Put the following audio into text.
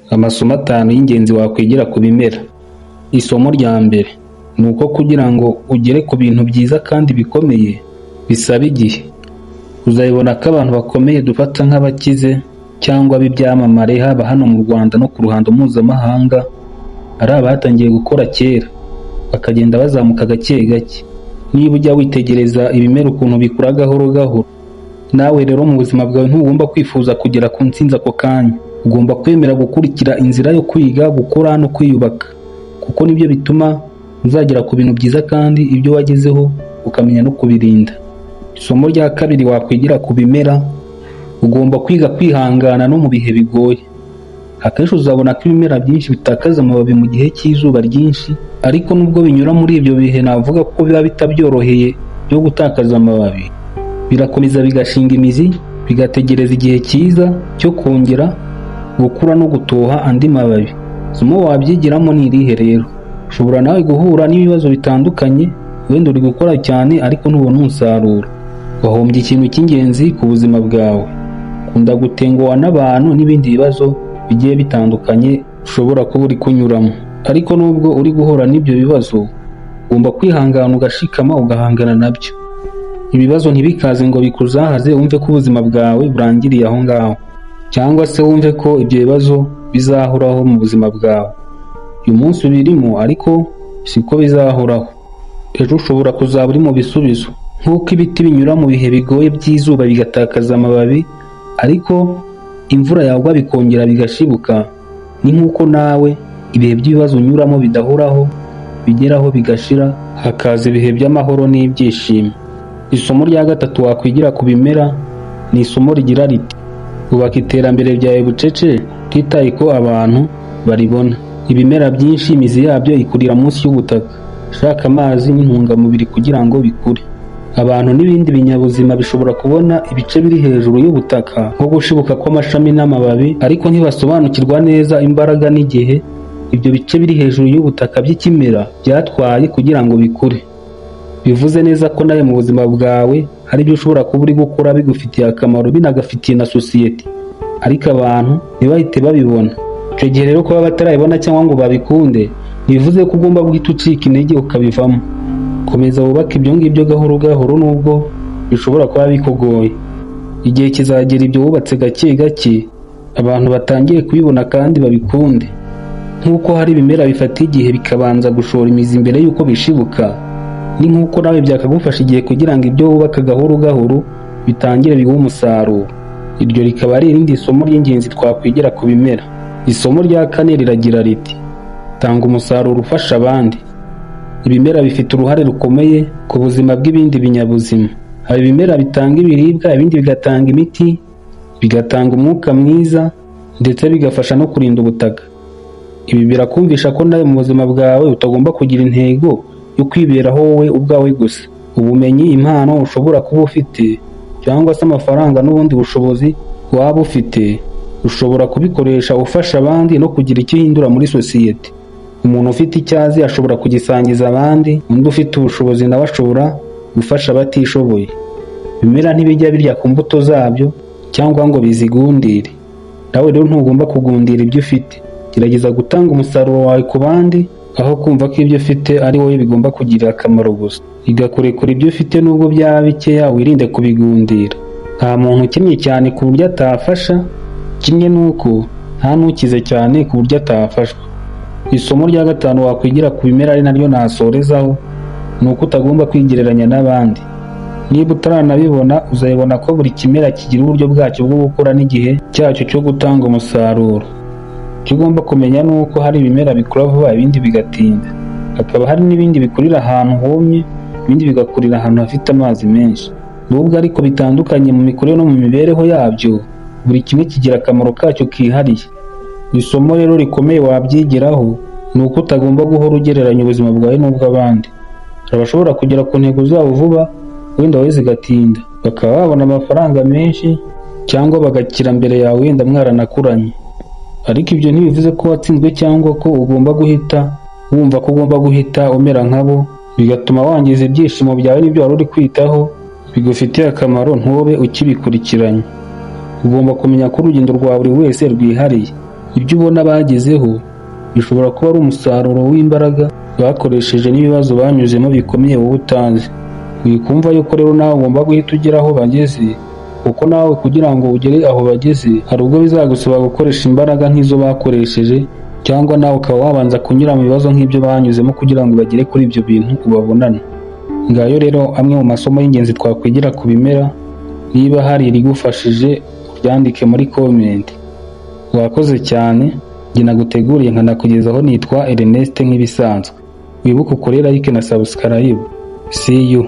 Amasomo atanu y'ingenzi wakwigira ku bimera. Isomo rya mbere ni uko kugira ngo ugere ku bintu byiza kandi bikomeye bisaba igihe. Uzabibona ko abantu bakomeye dufata nk'abakize cyangwa b'ibyamamare, haba hano mu Rwanda no ku ruhando mpuzamahanga, ari abatangiye gukora kera, bakagenda bazamuka gake gake. Niba ujya witegereza ibimera ukuntu bikura gahoro gahoro, nawe rero mu buzima bwawe ntugomba kwifuza kugera ku ntsinzi ako kanya. Ugomba kwemera gukurikira inzira yo kwiga, gukora no kwiyubaka, kuko nibyo bituma uzagera ku bintu byiza kandi ibyo wagezeho ukamenya no kubirinda. Isomo rya kabiri wakwigira ku bimera: ugomba kwiga kwihangana no mu bihe bigoye. Akenshi uzabona ko ibimera byinshi bitakaza amababi mu gihe cy'izuba ryinshi, ariko nubwo binyura muri ibyo bihe, navuga ko biba bitabyoroheye byo gutakaza amababi, birakomeza bigashinga imizi, bigategereza igihe cyiza cyo kongera gukura no gutoha andi mababi. Isomo wabyigiramo ni irihe rero? Ushobora nawe guhura n'ibibazo bitandukanye, wenda uri gukora cyane ariko ntubone umusaruro. Wahombye ikintu cy'ingenzi ku buzima bwawe. Kunda gutenguhwa n'abantu n'ibindi bibazo bigiye bitandukanye ushobora kuba uri kunyuramo. Ariko nubwo uri guhura n'ibyo bibazo, ugomba kwihangana, ugashikama, ugahangana nabyo. Ibibazo ntibikaze ngo bikuzahaze, wumve ko ubuzima bwawe burangiriye aho ngaho, cyangwa se wumve ko ibyo bibazo bizahoraho mu buzima bwawe. Uyu munsi ubirimo, ariko siko bizahoraho. Ejo ushobora kuzaba uri mu bisubizo. Nk'uko ibiti binyura mu bihe bigoye by'izuba bigatakaza amababi, ariko imvura yagwa bikongera bigashibuka, ni nk'uko nawe ibihe by'ibibazo unyuramo bidahoraho, bigeraho bigashira, hakaza ibihe by'amahoro n'ibyishimo. Isomo rya gatatu wakwigira ku bimera ni isomo rigira riti: "Ubaka iterambere ryawe bucece, utitaye ko abantu baribona." Ibimera byinshi imizi yabyo ikurira munsi y'ubutaka, ishaka amazi n'intungamubiri kugira ngo bikure. Abantu n'ibindi binyabuzima bishobora kubona ibice biri hejuru y'ubutaka, nko gushibuka kw'amashami n'amababi, ariko ntibasobanukirwa neza imbaraga n'igihe ibyo bice biri hejuru y'ubutaka by'ikimera byatwaye kugira ngo bikure. Bivuze neza ko nawe mu buzima bwawe hari ibyo ushobora kuba uri gukora bigufitiye akamaro, binagafitiye na sosiyete, ariko abantu ntibahite babibona. Icyo gihe rero, kuba batarabibona cyangwa ngo babikunde ntibivuze ko ugomba guhita ucika intege ukabivamo. Komeza wubake ibyo ngibyo gahoro gahoro, nubwo bishobora kuba bikugoye. Igihe kizagera ibyo wubatse gake gake abantu batangiye kubibona kandi babikunde. Nk'uko hari ibimera bifata igihe bikabanza gushora imizi mbere y'uko bishibuka, ni nk'uko nawe byakagufasha igihe kugira ngo ibyo wubaka gahoro gahoro bitangire biguhe umusaruro. Iryo rikaba ari irindi somo ry'ingenzi twakwigira ku bimera. Isomo rya kane riragira riti: "Tanga umusaruro ufasha abandi." Ibimera bifite uruhare rukomeye ku buzima bw'ibindi binyabuzima. Hari ibimera bitanga ibiribwa, ibindi bigatanga imiti, bigatanga umwuka mwiza, ndetse bigafasha no kurinda ubutaka. Ibi birakumvisha ko nawe mu buzima bwawe utagomba kugira intego yo kwiberaho wowe ubwawe gusa. Ubumenyi, impano ushobora kuba ufite, cyangwa se amafaranga n'ubundi bushobozi waba ufite, ushobora kubikoresha ufasha abandi no kugira icyo uhindura muri sosiyete. Umuntu ufite icyo azi ashobora kugisangiza abandi, undi ufite ubushobozi nawe ashobora gufasha abatishoboye. Ibimera ntibijya birya ku mbuto zabyo cyangwa ngo bizigundire. Nawe rero ntugomba kugundira ibyo ufite. Gerageza gutanga umusaruro wawe ku bandi, aho kumva ko ibyo ufite ari wowe bigomba kugirira akamaro gusa. Iga kurekura ibyo ufite nubwo byaba bikeya, wirinde kubigundira. Nta muntu ukennye cyane ku buryo atafasha, kimwe n'uko nta n'ukize cyane ku buryo atafashwa. Isomo rya gatanu wakwigira ku bimera, ari naryo nasorezaho, ni uko utagomba kwigereranya n'abandi. Niba utaranabibona, uzabibona ko buri kimera kigira uburyo bwacyo bwo gukura n'igihe cyacyo cyo gutanga umusaruro. Icyo ugomba kumenya ni uko hari ibimera bikura vuba, ibindi bigatinda. Hakaba hari n'ibindi bikurira ahantu humye, ibindi bigakurira ahantu hafite amazi menshi. Nubwo ariko bitandukanye mu mikurire no mu mibereho yabyo, buri kimwe kigira akamaro kacyo kihariye. Isomo rero rikomeye wabyigiraho ni uko utagomba guhora ugereranya ubuzima bwawe n'ubw'abandi. Hari abashobora kugera ku ntego zabo vuba, wenda wowe zigatinda, bakaba babona amafaranga menshi cyangwa bagakira mbere yawe, wenda mwaranakuranye. Ariko ibyo ntibivuze ko watsinzwe cyangwa ko ugomba guhita wumva ko ugomba guhita umera nkabo, bigatuma wangiza ibyishimo byawe n'ibyo wari uri kwitaho bigufitiye akamaro ntube ukibikurikiranye. Ugomba kumenya ko urugendo rwa buri wese rwihariye. Ibyo ubona bagezeho bishobora kuba ari umusaruro w'imbaraga bakoresheje n'ibibazo banyuzemo bikomeye wowe utazi. Wikumva yuko rero nawe ugomba guhita ugera aho bageze, kuko nawe kugira ngo ugere aho bageze hari ubwo bizagusaba gukoresha imbaraga nk'izo bakoresheje, cyangwa nawe ukaba wabanza kunyura mu bibazo nk'ibyo banyuzemo kugira ngo bagere kuri ibyo bintu ubabonane. Ngayo rero amwe mu masomo y'ingenzi twakwigira ku bimera. Niba hari irigufashije, uryandike muri comment. Wakoze cyane. Njye naguteguriye nkanakugezaho nitwa Ernest nk'ibisanzwe. Wibuke ukore like na subscribe. See you.